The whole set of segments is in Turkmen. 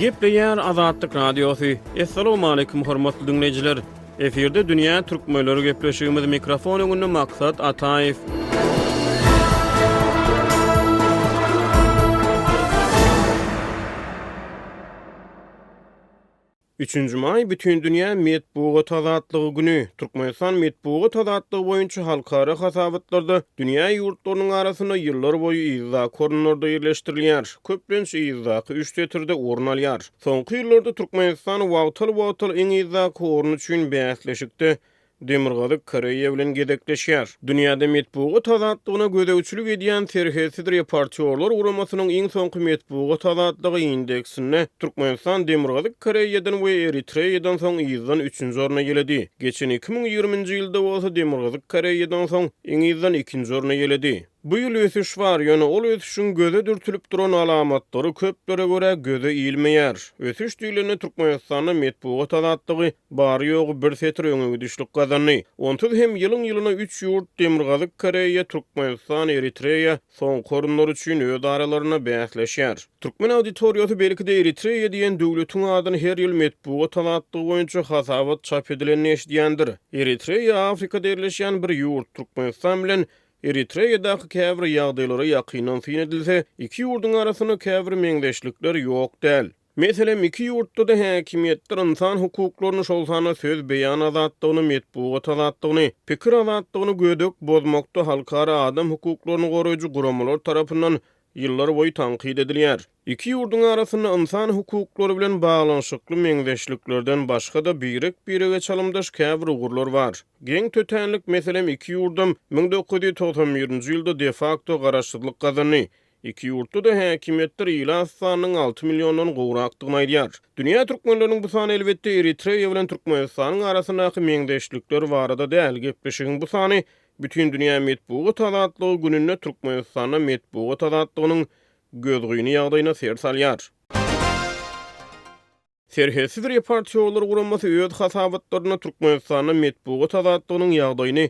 Gepleýär Azatlyk Radiosy. Assalamualaikum hormatly diňleýjiler. Efirde dünýä türkmenleri gepleşigimiz mikrofon öňünde Maksat Ataýew. Üçünji maý Bütindünýä metbugat azatlygy güni. Türkmenistan metbugat azatlygy boýunça halkara hasabatlarda dünýä ýurtlarynyň arasynda ýyllar boýu yzdaky orunlarda ýerleşdirilýär, köplenç yzdaky üç setirde orun alýar. Soňky ýyllarda Türkmenistan wagtal-wagtal iň yzdaky orun üçin bäsleşikde Demirgazyk Koreýa bilen gezekleşýär. Dünýäde metbugat azatlygyna gözegçilik edýän Serhetsiz reportýorlar guramasynyň iň soňky metbugat azatlygy indeksinde Türkmenistan Demirgazyk Koreýadan we Eritreýadan soň yzdan üçünji orny eýeledi. Geçen 2020-nji ýylda bolsa Demirgazyk Koreýadan soň iň yzdan ikinji orny eýeledi. Bu ýyl ösüş bar, ýöne ol ösüşiň göze dürtülip duran alamatlary köplere görä göze ilmeýär. Ösüş diýlende Türkmenistanda metbugat azatlygy bary-ýogy bir setir öňe gidişlik gazandy. Onsuz hem ýylyň-ýylyna üç ýurt, Demirgazyk Koreýa, Türkmenistan, Eritreýa soňky orunlar üçin öz aralarynda bäsleşýär. Türkmen auditoriýasy belki-de Eritreýa diýen döwletiň adyny her ýyl metbugat azatlygy boýunça hasabat çap edilende eşidýändir. Eritreýa Afrikada ýerleşýän bir ýurt, Türkmenistan bilen Eritreýadaky käbir ýagdaýlara ýakyndan syn edilse, iki ýurduň arasynda käbir meňzeşlikler ýok däl. Meselem, iki ýurtda-da häkimiýetler ynsan hukuklaryny, şol sanda söz beýan azatlygyny, metbugat azatlygyny, pikir azatlygyny gödek bozmakda halkara adam hukuklaryny goraýjy guramalar tarapyndan ýyllar boýy tankyt edilýär. Iki ýurduň arasynda ynsan hukuklary bilen baglanyşykly meňzeşliklerden başga-da birek-birege çalymdaş käbir ugurlar bar. Geň tötänlik, meselem, iki ýurdam 1991-nji ýylda de-fakto garaşsyzlyk gazandy. Iki ýurtda-da häkimiýetler ilat sanynyň alty milliondan gowrakdygyny aýdýar. Dünýä türkmenleriniň bu sany elbetde Eritreýa bilen Türkmenistanyň arasyndaky meňzeşlikler barada däl, gepleşigiň bu sany Bütindünýä metbugat azatlygy gününde Türkmenistanda metbugat azatlygynyň gözgyny ýagdaýyna ser salýar. Serhetsiz reportýorlar guramasy öz hasabatlarynda Türkmenistanda metbugat azatlygynyň ýagdaýyny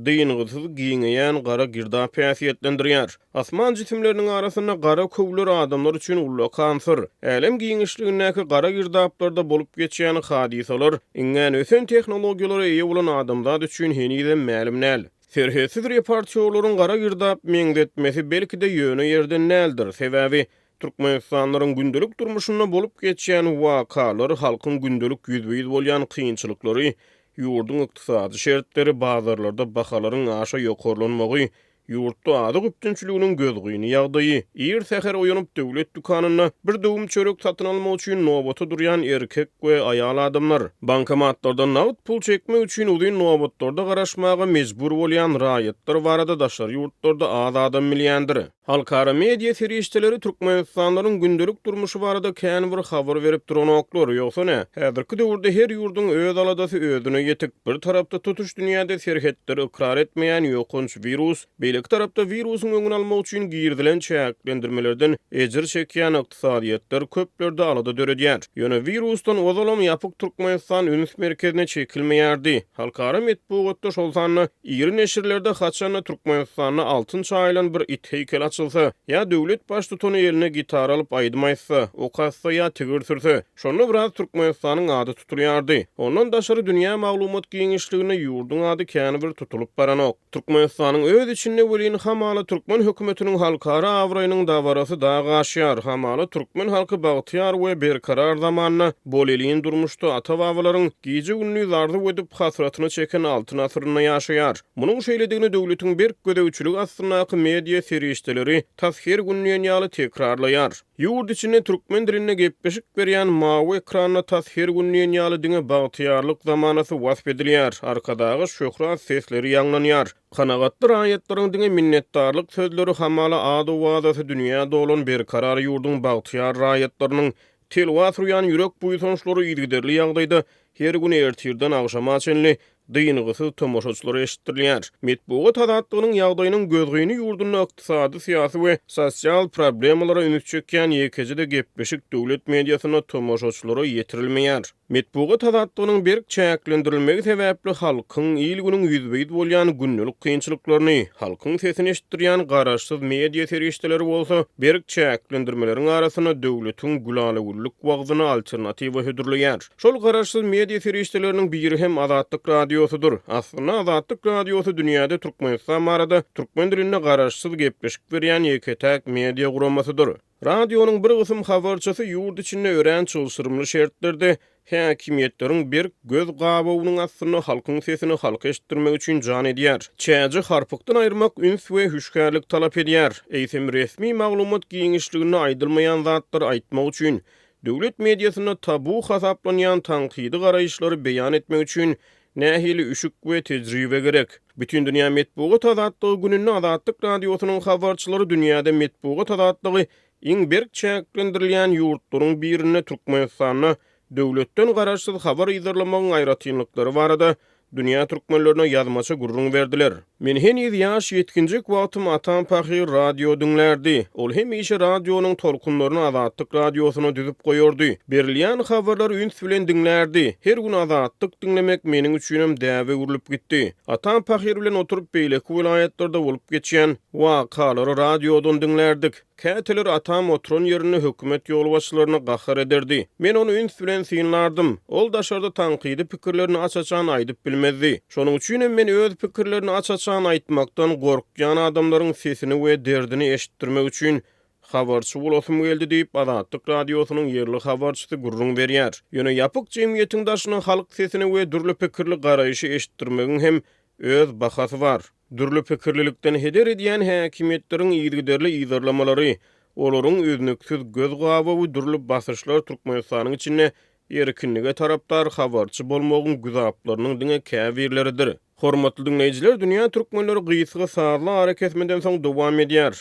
dyngysyz giňeýän gara girdap häsiýetlendirýär. Asman jisimleriniň arasynda gara köwler adamlar üçin ullakan syr. Älem giňişligindäki gara girdaplarda bolup geçýän hadysalar iňňän ösen tehnologiýalara eýe bolan adamzat üçin henizem mälim däl. Serhetsiz reportýorlaryň gara girdap meňzetmesi belki-de ýöne ýerden däldir. Sebäbi Türkmenistanlylaryň gündelik durmuşynda bolup geçýän wakalar, halkyň gündelik ýüzbe-ýüz bolýan kynçylyklary, ýurduň ykdysady şertleri, bazarlarda bahalaryň aşa ýokarlanmagy, ýurtda azyk üpjünçiliginiň gözgyny ýagdaýy, ir säher oýanyp döwlet dükanynda bir döwüm çörek satyn almak üçin nobata durýan erkek we aýal adamlar, bankomatlardan nagt pul çekmek üçin uzyn nobatlarda garaşmaga mejbur bolýan raýatlar barada daşary ýurtlarda az adam bilýändir. Halkara media serişdeleri türkmenistanlylaryň gündelik durmuşy barada kän bir habar berip duranoklar. Ýogsa nä, häzirki döwürde her ýurduň öz aladasy özüne ýetik. Bir tarapda tutuş dünýäde serhetleri ykrar etmeýän ýokanç wirus, beýleki tarapda wirusyň öňüni almak üçin girizilen çäklendirmelerden ejir çekýän ykdysadyýetler köplerde alada döredýär. Ýöne wirusdan ozalam ýapyk Türkmenistan üns merkezine çekilmeýärdi. Halkara metbugatda, şol sanda Iri neşirlerde haçan-da Türkmenistanda altyn çaýylan bir it heýkeli açylsa, ýa döwlet baştutany eline gitara alyp aýdym aýtsa, ok atsa ýa tigir sürse, şonda biraz Türkmenistanyň ady tutulýardy. Ondan daşary dünýä maglumat giňişliginde ýurduň ady kän bir tutulyp baranok. Türkmenistanyň öz içinde welin hamala türkmen hökümetiniň halkara abraýynyň dabarasy dag aşýar, hamala türkmen halky bagtyýar we berkarar zamanda, bolelin durmuşda ata-babalaryň gije-gündiz arzuw edip hasratyny çeken altyn asyrynda ýaşaýar. Munuň şeýledigini döwletiň berk gözegçiligi astyndaky media serişdeleri tas her gün diýen ýaly tekrarlaýar. Ýurt içinde türkmen dilinde gepleşik berýän mawy ekranda tas her gün diýen ýaly diňe bagtyýarlyk zamanasy wasp edilýär, Arkadaga şöhrat sesleri ýaňlanýar. Kanagatly raýatlaryň diňe minnetdarlyk sözleri hamala ad-owazasy dünýä dolan berkarar ýurduň bagtyýar raýatlarynyň Telwas urýan ýürek buýsançlary yzygiderli ýagdaýda her gün ertirden agşama çenli dyngysyz tomaşaçylara eşitdirilýär. Metbugat azatlygynyň ýagdaýynyň gözgyny ýurdunda ykdysady, syýasy we sosial problemalara üns çekýän ýekeje-de gepleşik döwlet mediasynda tomaşaçylara ýetirilmeýär. Metbugat azatlygynyň berk çäklendirilmegi sebäpli halkyň, il-günüň ýüzbe-ýüz bolýan gündelik kynçylyklaryny, halkyň sesini eşitdirýän garaşsyz media serişdeleri bolsa berk çäklendirmeleriň arasynda döwletiň gülala-güllük wagzyna alternatiwa hödürleýär. Şol garaşsyz media serişdeleriniň biri hem Azatlyk Radiosydyr. Aslynda Azatlyk Radiosy dünýäde Türkmenistan barada türkmen dilinde garaşsyz gepleşik berýän ýeke-täk media guramasydyr. Radionyň bir gysym habarçysy ýurt içinde örän çylşyrymly şertlerde, häkimiýetleriň berk göz gabawynyň astynda halkyň sesini halka eşitdirmek üçin jan edýär. Çäji harpykdan aýyrmak üns we hüşgärlik talap edýär. Eýsem resmi maglumat giňişliginde aýdylmaýan zatlary aýtmak üçin, döwlet mediasynda tabu hasaplanýan tankydy garaýyşlary beýan etmek üçin nähili üşük we tejribe gerek? Bütindünýä metbugat azatlygy gününde Azatlyk Radiosynyň habarçylary dünýäde metbugat azatlygy iň berk çäklendirilýän ýurtlaryň birinde Türkmenistanda döwletden garaşsyz habar yzarlamagyň aýratynlyklary barada dünýä türkmenlerine ýazmaça gürrüň berdiler. Men heniz ýaş ýetginjek wagtym atam pahyr radio diňlärdi. Ol hemişe radionyň tolkunlaryny Azatlyk radiosyna düzüp goýardy. Berilýän habarlary üns bilen diňlärdi. Her gün Azatlyk diňlemek meniň üçinem däbe öwrülip gitdi. Atam pahyr bilen oturyp beýleki welaýatlarda bolup geçýän wakalary radiodan diňlärdik. Käteler atam oturan ýerinde hökümet ýolbaşçylaryna gahar ederdi. Men ony üns bilen synlardym. Ol daşarda tankydy pikirlerini aç-açan aýdyp bilmezdi. Şonuň üçinem men öz pikirlerini aç-açan aýtmakdan gorkýan adamlaryň sesini we derdini eşitdirmek üçin habarçy bolasym geldi diýip, Azatlyk Radiosynyň ýerli habarçysy gürrüň berýär. Ýöne ýapyk jemgyýetiň daşyna halk sesini we dürli pikirli garaýşy eşitdirmegiň hem öz bahasy bar. Dürli pikirlilikden heder edýän häkimiýetleriň yzygiderli yzarlamalary, olaryň üznüksiz göz gabawy, dürli basyşlar Türkmenistanyň içinde erkinlige tarapdar habarçy bolmagyň güzaplarynyň diňe käbirleridir. Hormatly diňleýjiler, Dünýä Türkmenleri gysga sazly arakesmeden soň dowam edýär.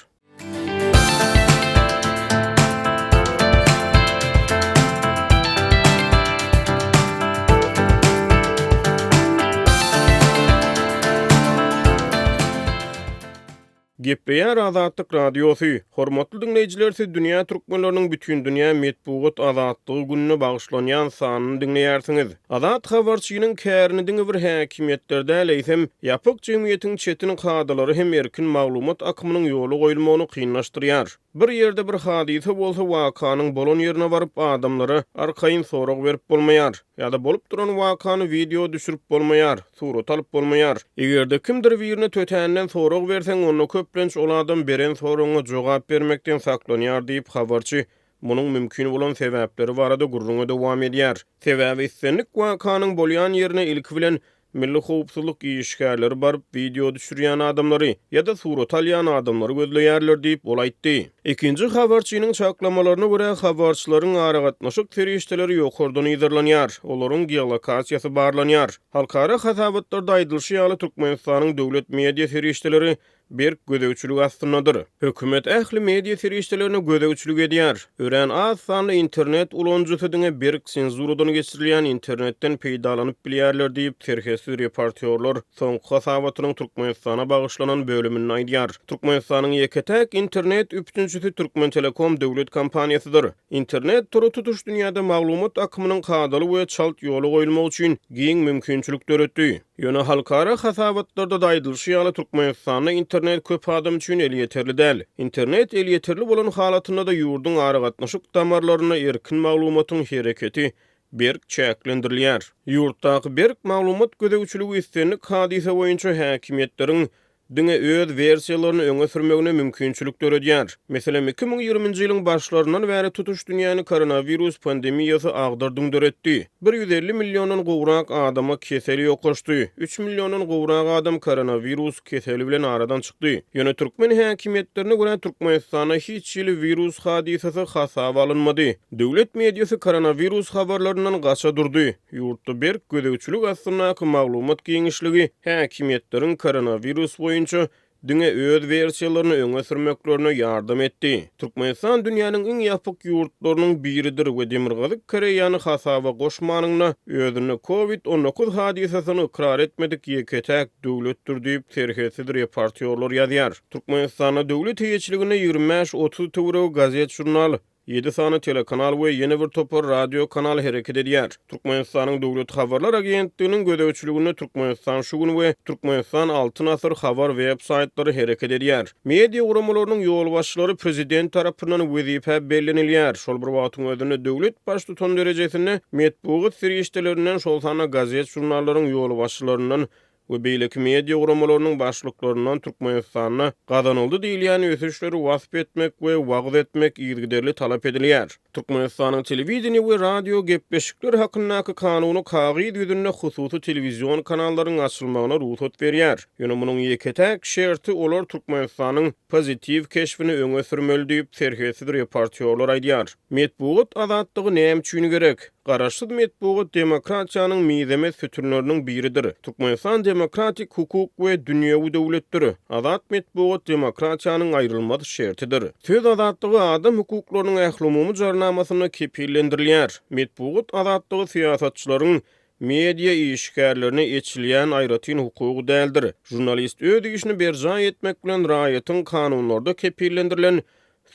Gepleýär Azatlyk Radiosy. Hormatly diňleýjiler siz dünýä türkmenleriniň bütindünýä metbugat azatlygy gününe bagyşlanýan sanyny diňleýärsiňiz. Azat habarçynyň kärini diňe bir häkimiýetler däl, eýsem, ýapyk jemgyýetiň çetin kadalary hem erkin maglumat akymynyň ýola goýulmagyny kynlaşdyrýar. Bir ýerde bir hadysa bolsa, wakanyň bolan ýerine baryp, adamlara arkaýyn sorag berip bolmaýar. Ýa-da bolup duran wakany wideo düşürip bolmaýar, surata alyp bolmaýar. Eger-de kimdir birine tötänden sorag berseň, onda köplenç ol adam beren soragyňa jogap bermekden saklanýar diýip, habarçy munuň mümkin bolan sebäpleri barada gürrüňe dowam edýär. Sebäbi islendik wakanyň bolýan ýerine ilki bilen milli howpsuzlyk işgärleri baryp, wideo düşürýän adamlary ýa-da surata alýan adamlary gözleýärler diýip, ol aýtdy. Ikinji habarçynyň çaklamalaryna görä, habarçylaryň aragatnaşyk serişdeleri ýokardan yzarlanýar, olaryň geolokasiýasy barlanýar. Halkara hasabatlarda aýdylyşy ýaly, Türkmenistanyň döwlet media serişdeleri berk gözegçilik astyndadyr. Hökümet ähli media serişdelerine gözegçilik edýär. Örän az sanly internet ulanyjysy diňe berk senzuradan geçirilýän internetden peýdalanyp bilýärler diýip, Serhetsiz reportýorlar soňky hasabatynyň Türkmenistana bagyşlanan bölüminde aýdýar. Türkmenistanyň ýeke-täk internet üpjünçisi Türkmentelekom döwlet kompaniýasydyr. Internet tory tutuş dünýäde maglumat akymynyň kadaly we çalt ýola goýulmagy üçin giň mümkinçilik döretdi. Ýöne halkara hasabatlarda-da aýdylyşy ýaly, Türkmenistanda internet köp adam üçin elýeterli däl. Internet elýeterli bolan halatynda-da ýurduň aragatnaşyk damarlarynda erkin maglumatyň hereketi berk çäklendirilýär. Ýurtdaky berk maglumat gözegçiligi islendik hadysa boýunça häkimiýetleriň diňe öz wersiýalaryny öňe sürmegine mümkinçilik döredýär. Meselem, 2020-nji ýylyň başlaryndan bäri tutuş dünýäni koronawirus pandemiýasy agdar-düňder etdi. Bir 150 milliondan gowrak adama kesel ýokaşdy, üç milliondan gowrak adam koronawirus keseli bilen aradan çykdy. Ýöne türkmen häkimiýetlerine görä, Türkmenistanda hiç hili wirus hadysasy hasaba alynmady. Döwlet mediasy koronawirus habarlaryndan gaça durdy. Ýurtda berk gözegçilik astyndaky maglumat giňişligi häkimiýetleriň koronawirus boýunça diňe öz wersiýalaryny öňe sürmeklerine ýardam etdi. Türkmenistan dünýäniň iň ýapyk ýurtlarynyň biridir we Demirgazyk Koreýany hasaba goşmanynda, özünde Covid 19 hadysasyny ykrar etmedik ýeke-täk döwletdir diýip, Serhetsiz reportýorlar ýazýar. Türkmenistanda döwlet eýeçiliginde 25-30 töweregi gazet-žurnal, Ýedi sany telekanal we ýene bir topar radio kanal hereket edýär. Türkmenistanyň Döwlet habarlar agentliginiň gözegçiliginde Türkmenistan şu gün we Türkmenistan Altyn asyr habar web saýtlary hereket edýär. Media guramalarynyň ýolbaşçylary prezident tarapyndan wezipä bellenilýär. Şol bir wagtyň özünde döwlet baştutany derejesinde metbugat serişdelerinden, şol sanda gazet-žurnallaryň ýolbaşçylaryndan we beýleki media guramalarynyň başlyklaryndan Türkmenistanda gazanyldy diýilýän ösüşleri wasp etmek we wagyz etmek yzygiderli talap edilýär. Türkmenistanyň Telewideniýe we radio gepleşikler hakyndaky kanuny kagyz ýüzünde hususy telewizion kanallaryň açylmagyna rugsat berýär. Ýöne munuň ýeke-täk şerti olar Türkmenistanyň pozitiw keşbini öňe sürmeli diýip, serhetsiz reportýorlar aýdýar. Metbugat azatlygy näme üçin gerek? Garaşsyz metbugat demokratiýanyň mizemez sütünleriniň biridir. Türkmenistan demokratik hukuk we dünýewi döwletdir. Azat metbugat demokratiýanyň aýrylmaz şertidir. Söz azatlygy adam hukuklarynyň ählumumy jarnamasynda kepillendirilýär. Metbugat azatlygy syýasatçylaryň, media işgärlerine eçilýän aýratyn hukugy däldir. Žurnalist öz işini berjaý etmek bilen raýatyň kanunlarda kepillendirilen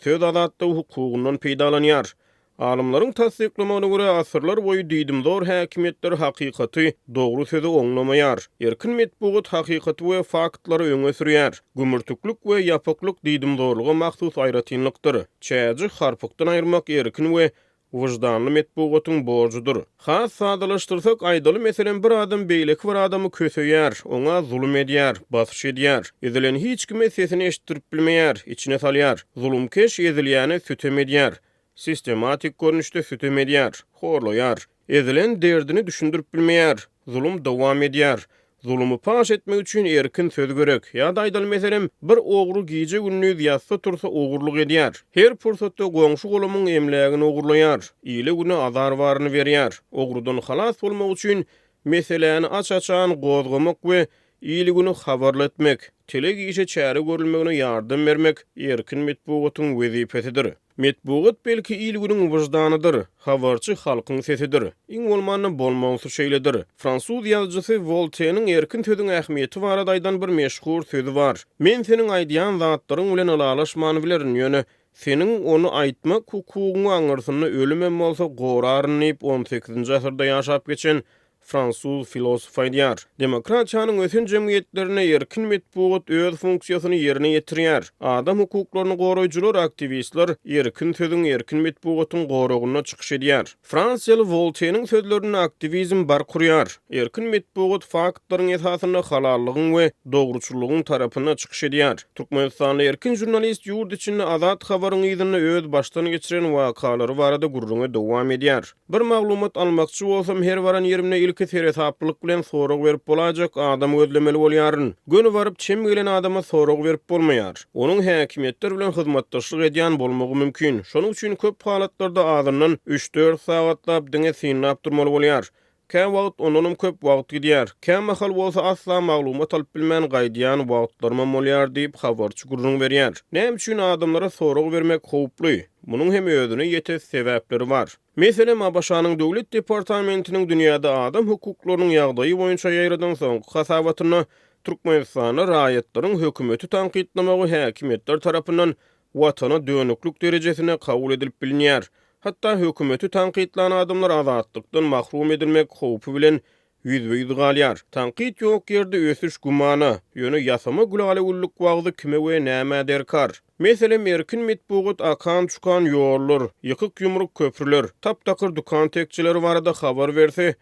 söz azatlygy hukugyndan peýdalanýar. Alymlaryň tassyklamagyna görä, asyrlar boýy diýdimzor häkimiýetler hakykaty, dogry sözi oňlamaýar. Erkin metbugat hakykaty we faktlary öňe sürýär. Gümürtiklik we ýapyklyk diýdimzorluga mahsus aýratynlykdyr. Çäji harpykdan aýyrmak erkin we wyždanly metbugatyň borjudyr. Has sadalaşdyrsak, aýdaly, meselem, bir adam beýleki bir adamy köseýär, oňa zulum edýär, basyş edýär. Ezilen hiç kime sesini eşitdirip bilmeýär, içine salýar. Zulumkeş ezilýäne sütem edýär. Sistematik görnüşde sütem edýär, horlaýar. Ezilen derdini düşündirip bilmeýär. Zulum dowam edýär. Zulumy paş etmek üçin erkin söz gerek. Ýa-da aýdaly meselem, bir ogry gije-gündiz ýatsa-tursa ogurlyk edýär. Her pursatda goňşy-golamyň emlägini ogurlaýar. Ile-güne azar baryny berýär. Ogrudan halas bolmak üçin meseläni aç-açan gozgamak we il-güni habarly etmek, telek işe çäre görülmegine ýardam bermek erkin metbugatyň wezipesidir. Metbugat belki il-günüň wyždanydyr, habarçy halkyň sesidir. Iň bolmanda bolmalysy şeýledir. Fransuz ýazyjysy Wolteniň erkin sözüň ähmiýeti barada aýdan bir meşhur sözi bar, Men seniň aýdýan zatlaryň bilen ylalaşman bilerin, ýöne seniň ony aýtmak hukugyňy aňyrsynda ölümem bolsa goraryn diýip, on sekizinji asyrda ýaşap geçen Fransuz filosofy aýdýar. Demokratiýanyň ösen jemgyýetlerinde erkin metbugat öz funksiýasyny ýerine ýetirýär. Adam hukuklaryny goraýjylar, aktiwistler erkin sözüň, erkin metbugatyň goragynda çykyş edýär. Fransiýaly Wolteniň sözlerinde aktiwizm bark urýar. Erkin metbugat faktlaryň esasynda halallygyň we dogruçyllygyň tarapynda çykyş edýär. Türkmenistanly erkin žurnalist ýurt içinde azat habaryň yzynda öz başdan geçiren wakalary barada gürrüňe dowam edýär. Bir maglumat almakçy bolsam, her baran ýerimde ilki seresaplylyk bilen sorag berip bolaýjak adam gözlemeli bolýaryn. Göni baryp, çem gelen adama sorag berip bolmaýar. Onuň häkimiýetler bilen hyzmatdaşlyk edýän bolmagy mümkin. Şonuň üçin köp halatlarda azyndan üç-dört sagatlap diňe synlap durmaly bolýar. Käwagt ondanam köp wagt gidýär. Kämahal bolsa asla maglumat alyp bilmän gaýdýan wagtlarymam bolýar diýip, habarçy gürrüň berýär. Näme üçin adamlara sorag bermek howply? Munuň hem özüne ýete sebäpleri bar. Meselem, ABŞ-nyň Döwlet departamentiniň dünýäde adam hukuklarynyň ýagdaýy boýunça ýaýradan soňky hasabatynda Türkmenistanda raýatlaryň hökümeti tankytlamagy häkimiýetler tarapyndan watana dönüklik derejesinde kabul edilip bilinýär. Hatda hökümeti tankytlan adamlar azatlykdan mahrum edilmek howpy bilen ýüzbe-ýüz galýar. Tankyt ýok ýerde ösüş gümana, ýöne ýasama gülala-güllük wagzy kime we nämä derkar? Meselem, erkin metbugat akan-çukan ýollar, ýykyk-ýumruk köprüler, tap-takyr dükan tekjeleri barada habar berse,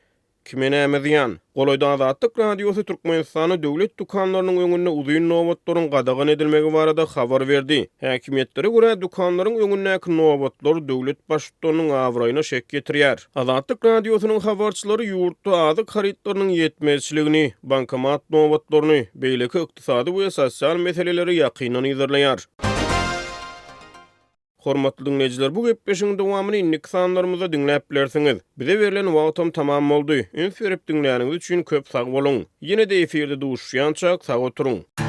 Kime näme zyýan? Golaýda Azatlyk Radiosy Türkmenistanda döwlet dükanlarynyň öňünde uzyn nobatlaryň gadagan edilmegi barada habar berdi. Häkimiýetlere görä, dükanlaryň öňündäki nobatlar döwlet baştutanynyň abraýyna şek ýetirýär. Azatlyk Radiosynyň habarçylary ýurtda azyk harytlarynyň ýetmezçiligini, bankomat nobatlaryny, beýleki ykdysady we sosial meseleleri ýakyndan yzarlaýar. Hormatly diňleýjiler bu gepleşigiň dowamyny indiki sanlarymyzda diňläp bilersiňiz. Bize berlen wagtam tamam boldy. Üns berip diňläniňiz üçin köp sag boluň. Ýene-de efirde duşuşýançak sag oturyň.